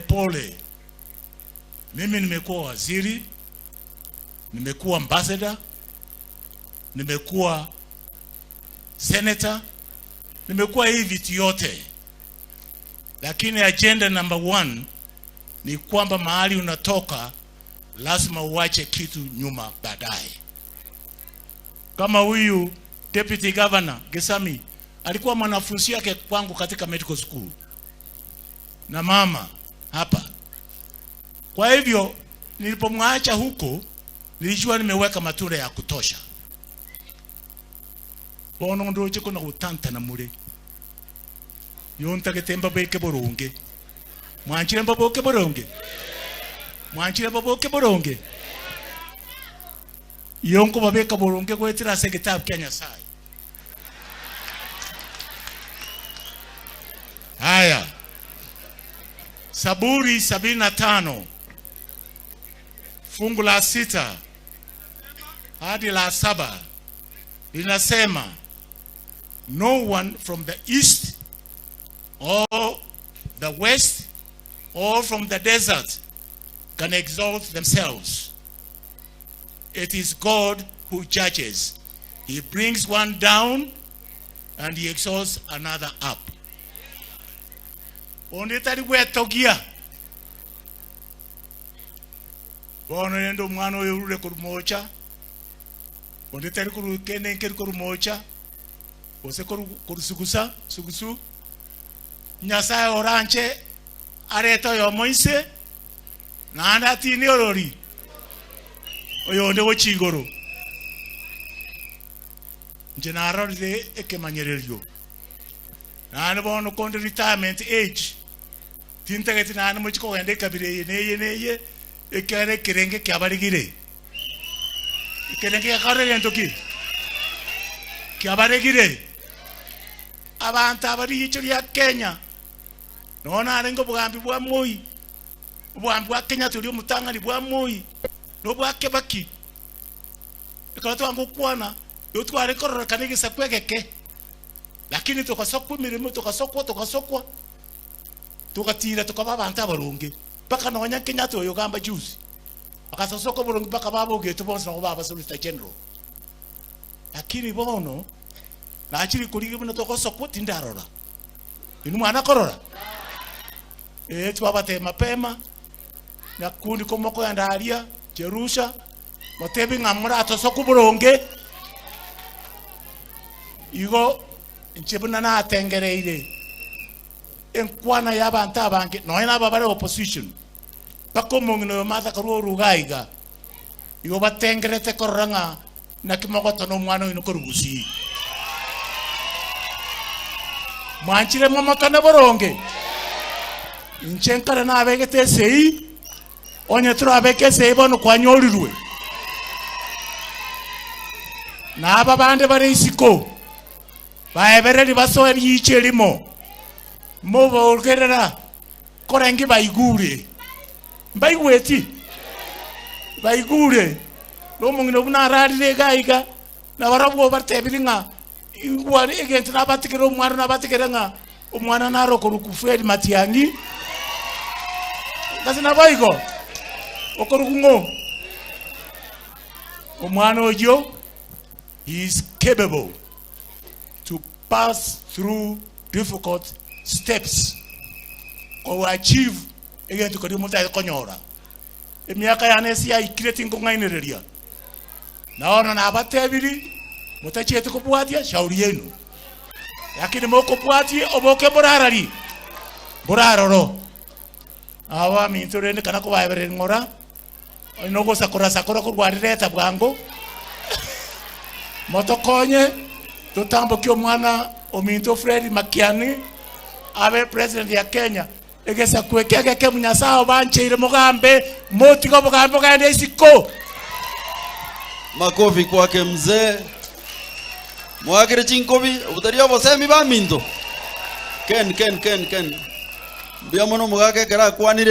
pole. Mimi nimekuwa waziri, nimekuwa ambassador, nimekuwa senator, nimekuwa hii vitu yote, lakini agenda number one ni kwamba mahali unatoka lazima uache kitu nyuma baadaye. Kama huyu deputy governor Gesami alikuwa mwanafunzi yake kwangu katika medical school na mama hapa. Kwa hivyo nilipomwacha huko nilijua nimeweka matunda ya kutosha. Bono ndoche kona gotantana more yontagete mbabeke boronge mwanchire mbaboke boronge mwanchire mbaboke boronge iyo nkobabeka boronge goetera ase egetabu kia Nyasaye. Haya, Saburi 75 fungu la sita hadi la saba linasema no one from the east or the west or from the desert can exalt themselves. It is God who judges. He brings one down and he exalts another up. Onde tari gwetogia. Bono rende omwana oyo orure korwa mocha, onde tari korwa kende nkeri korwa mocha, gose korwa korwa sugusa sugusu. Nyasaye oranche arete oyomo inse, naende atinie orori oyonde gochia igoro. Inche narorire ekemanyererio, naende bono konde retirement age, tintageti naende mochie kogenda ekabira eye na eye na eye, ekiagera ekerenge kiabaregire. Ekerenge gekare egento ki? Kiabaregire. Abanto aba riicho ria Kenya, nonya narenge obogambi bwa Moi, obogambi bwa Kenyatta oria omotang'ani bwa Moi, na obwa Kibaki, ekero twangokwana, nigo tware kororekana egesaku egeke, lakini togasokwa emeremo, togasokwa, togasokwa, togatira tokaba abanto abaronge, mpaka nonya Kenyatta oyo ogamba juzi, agasosoka oboronge mpaka babogetwe bonsi nabo baba Solicitor General. Lakini bono, nachire korigia buna togosokwa, tindarora. Inwe mwana korora? Ee, twabatebia mapema, nyakundi komokoenda aria Jerusha, motebie ng'a moratosokwe boronge. Igo inche buna natengereire enkwana y'abanto abange, nonya naba bare opposition, mpaka omong'ina oyo Martha korwa oruga aiga, igo batengerete korora ng'a naki mogotona omwana oino korwa gusii. Mwanchire momotone boronge? Inche nkare nabegete esegi, onye torabeke esegi bono kwanyorirwe. Na aba bande bare isiko, baebereri basoe riicho erimo, mobogerera korenge baigure. Mbaigweti? Baigure. Na omong'ina buna ararire iga iga, na barabwo batebire ng'a igwa egento nabatigere omwana nabatigere ng'a omwana nare okorokwa Fred Matiang'i. Gose naboigo? Okorokwa ng'o? Omwana oyio he is capable to pass through difficult steps ko achieve egento keria omonto aye konyora. Emiaka yane ase yaikire tinkong'ainereria. Na bono nabatebirie, motachieti kobwatia shauri yaino, lakini mokobwatie oboke mborararie, mboraroro. Nabo baminto rende kana kobaebereria ng'ora, onye nogosakora sakora korwa aria reta bwango, motokonye totambokie omwana ominto Fred Makiani abe president ya Kenya. Egesaku eke egekemu Nyasae obancheire mogambe, motige obogambi bogende isiko. Makofi kwake mzee. Mwakire chinkobi, obotari obosemi baminto. Ken, Ken, Ken, Ken. Mbuya mono omogaka ekero akwanire.